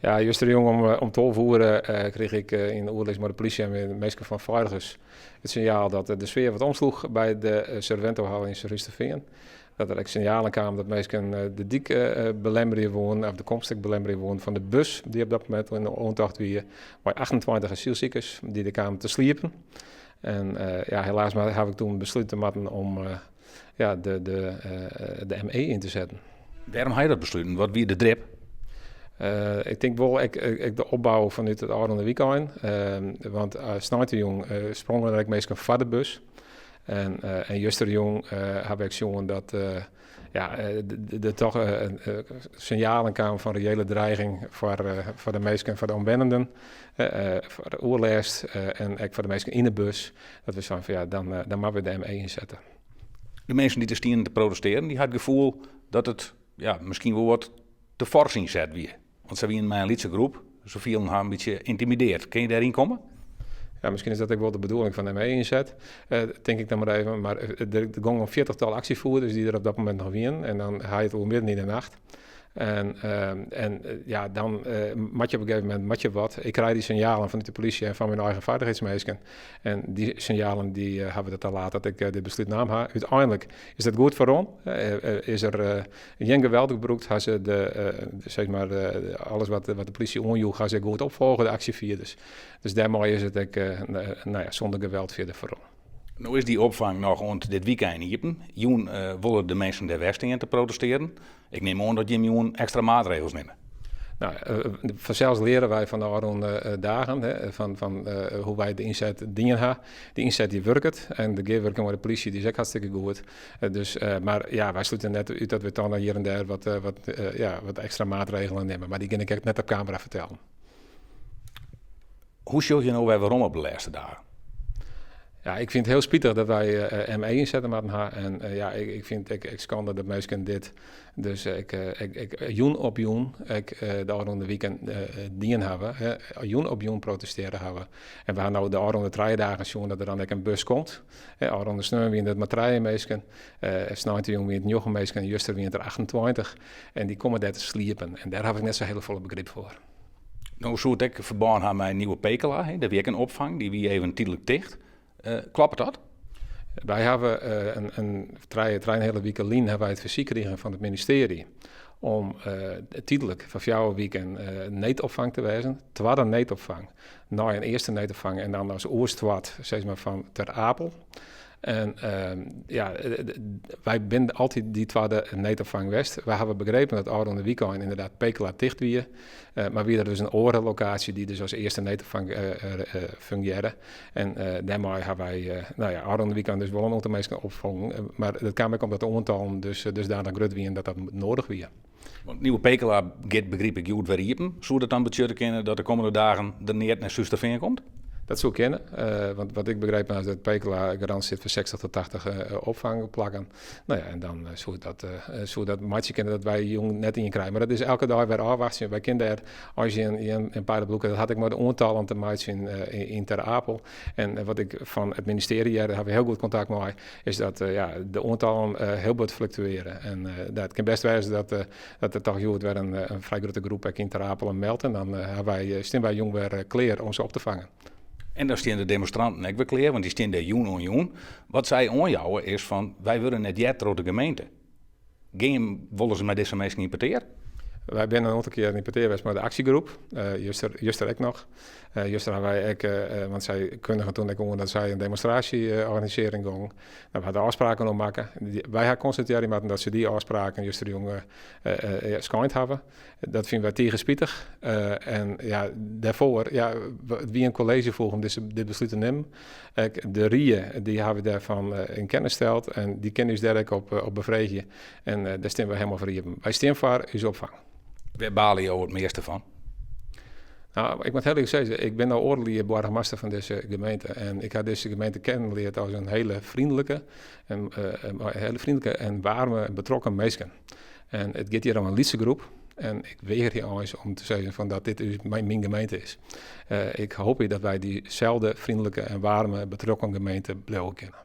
Ja, justerjûn om 12 oere krige ik yn oerlis mei de polysje en mei de minsken fan Feiligens it sinjaal dat de sfear wat omsloech by de Serventohal yn Surhústerfean. Dat der ek sinjalen kamen dat minsken de dyk belemmerje woenen, of de komst ek belemmerje woenen fan de bus dy't op dat momint yn de oantocht wie mei 28 asylsikers dy't der kamen te sliepen. En ja, helaas mar haw ik toen beslute moatten om ja, de ME yn te setten. Wêrom ha je dat besluten? Wat wie de drip? Ik tink wol ek de opbou fanút it ôfrûne wykein. Want sneintejûn sprongen der ek minsken foar de bus. En justerjûn ha we ek sjoen dat ja, der toch sinjalen kamen fan reële dreiging foar de minsken, foar de omwennenden, foar de oerlêst en ek foar de minsken yn de bus. Dat we seinen fan ja, dan moatte we de ME ynsette. De minsken dy't der stienen te protestearjen, dy ha it gefoel dat it ja, miskien wol wat te fors ynset wie. Want se wienen mei in lytse groep, se fielen har in bytsje yntimideard. Kinne je dêryn komme? Ja, miskien is dat ek wol de bedoeling fan de ME-ynset, tink ik dan mar even. Mar der gongen in fjirtichtal aksjefoerders dy't der op dat momint noch wienen. En dan ha je it oer midden yn de nacht. En ja, dan moat je op in gegeven momint moat je wat. Ik krij dy sinjalen fanút de polysje en fan myn eigen feilichheidsminsken. En dy sinjalen dy hawwe derta laat dat ik dit beslút naam ha. Uteinlik is dat goed ferrûn. Is der gjin geweld brûkt, ha se de, sis mar, alles wat de polysje oanjoech, ha se goed opfolge, de aksjefierders. Dus dêrmei is it ek no ja, sûnder geweld fierder ferrûn. No is dy opfang noch oant dit wykein iepen. Jûn wolle de minsken dêr wer stean te protestearjen. Ik nim oan dat jim jûn ekstra maatregels nimme. Nou, fansels leare wy fan de ôfrûne dagen, hè, fan hoe wy de ynset dien ha. De ynset dy wurket en de gearwurking mei de polysje dy is ek hartstikke goed. Dus, mar ja, wy slute net út dat we dan hjir en dêr ja, wat ekstra maatregelen nimme. Mar dy gean ik ek net op kamera fertellen. Hoe sjoch je no wer werom op de lêste dagen? Ja, ik fyn it hiel spitich dat wy ME ynsette moatten ha. En ja, ik fyn it ek skande dat minsken dit dus ek jûn op jûn, ek de ôfrûne wiken dien hawwe. Hè, jûn op jûn protestearre hawwe. En we ha no de ôfrûne 3 dagen sjoen dat der dan ek in bus komt. Hè, ôfrûne sneon wiene it mar 3 minsken. Sneintejûn wiene it 9 minsken en juster wiene it der 28. En dy komme dêr te sliepen. En dêr haw ik net sa hiele folle begryp foar. No soe it ek ferbân ha mei Nieuwe Pekela, hè? Dêr wie ek in opfang, dy wie even tydlik ticht. Kloppet dat? Wy hawwe in trije en in heale wike lyn hawwe wy it fersyk krigen fan it ministearje om tydlik foar 4 wiken needopfang te wêzen. Twadde needopfang, nei in earste needopfang en dan as oerstoart sis mar, fan Ter Apel. En ja, wy binne altyd dy twadde needopfang west. Wy hawwe begrepen dat ôfrûne wykein ynderdaad Pekela ticht wie. Mar wie der dus in oare lokaasje dy't dus as earste needopfang fungearre. En dêrmei hawwe wy, no ja, ôfrûne wykein dus wol in oantal minsken opfongen. Mar dat kaam ek omdat de oantallen dusdanich grut wiene dat dat noadich wie. Want Nieuwe Pekela giet, begryp ik, hjoed wer iepen. Soe dat dan betsjutte kinne dat de kommende dagen der neat nei Surhústerfean komt? Dat soe kinne, want wat ik begrepen ha is dat Pekela garant stiet foar 60 tot 80 opfangplakken. No ja, en dan soe dat meitsje kinne dat wy jûn net ien krije. Mar dat is elke dei wer ôfwachtsjen. Wy kinne dêr eins gjin peil op lûke. Dat hat ek mei de oantallen te meitsjen yn Ter Apel. En wat ik fan it ministearje hear, dêr ha we hiel goed kontakt mei, is dat ja, de oantallen hiel bot fluktuearje. En it kin bêst wêze dat der toch hjoed wer in frij grutte groep ek yn Ter Apel meldt. En dan stean wy jûn wer klear om se op te fangen. En dan stean de demonstranten ek wer klear, want dy stean dêr jûn oan jûn. Wat sy oanjouwe is fan, wy wurde net heard troch de gemeente. Gean wolris mei dizze minsken yn petear? Wy binne in oantal kear yn petear west mei de aksjegroep, juster ek noch. Juster ha wy ek, want sy kundigen toen ek oan dat sy in demonstraasje organisearjen gongen. No, we ha de ôfspraken al makke. Wy ha konstatearje moatten dat se dy ôfspraken justerjûn skeind hawwe. Dat fine wy tige spitich. En ja, dêrfoar, ja, it wie in kolleezjefoech om dit beslút te nimmen. Ek de rie, dy hawwe wy dêrfan yn kennis steld en dy kinne ús dêr ek op befreegje. En dêr stean wy helemaal foar iepen. Wy stean foar ús opfang. Wêr bale jo it measte fan? Nou, ik moat hiel earlik sizze, ik bin no oardel jier boargemaster fan dizze gemeente. En ik ha dizze gemeente kennen leard as in hiele vriendelijke en waarme en betrokken minsken. En it giet hjir om in lytse groep. En ik wegerje eins om te sizzen fan dat dit myn gemeente is. Ik hoopje dat wy dyselde vriendelijke en waarme betrokken gemeente bliuwe kinne.